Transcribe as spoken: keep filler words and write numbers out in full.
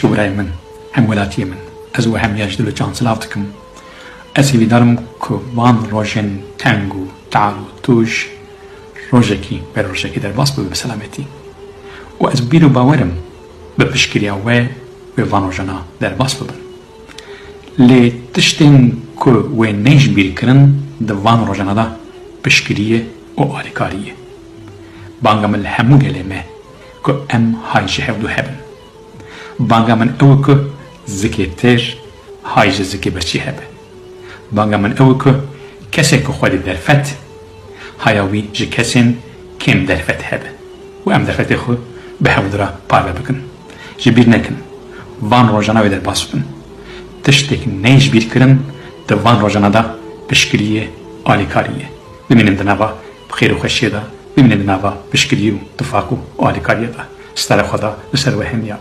Birayê min, hemwelatiyê min, ez we hemiya ji dil û can silav dikim. Ez hêvîdar im ku van rojên teng û tal û tûj rojekî ber rojekî derbas bibe bi selametî. Û ez bîr û bawer im bi piştgiriya we wê van rojana derbas bibin. Lê tiştên ku wê neyê ji bîr kirin di van rojana de piştgirî ye û alîkarî ye. Banga min li hemû gelê me ku em hay ji hevdû hebin. Banga min ew e ku zikê têr hay ji zikê birçî hebe. Banga min ew e ku kesê ku xwedî derfet, haya wî ji kesên kêm derfet hebe û em derfetê xwe bi hevdira parve bikin. Ji bîr nekin, van rojana wê derbas bibin. Tiştek neyê ji bîr kirin di van rojana de piştgirî ye, alîkarî ye. Bimînin di nava bi xêr û xweşiyê de, bimînin di nava piştgirî û tifaq û alîkariyê de. Stara Xweda li ser we hemiya.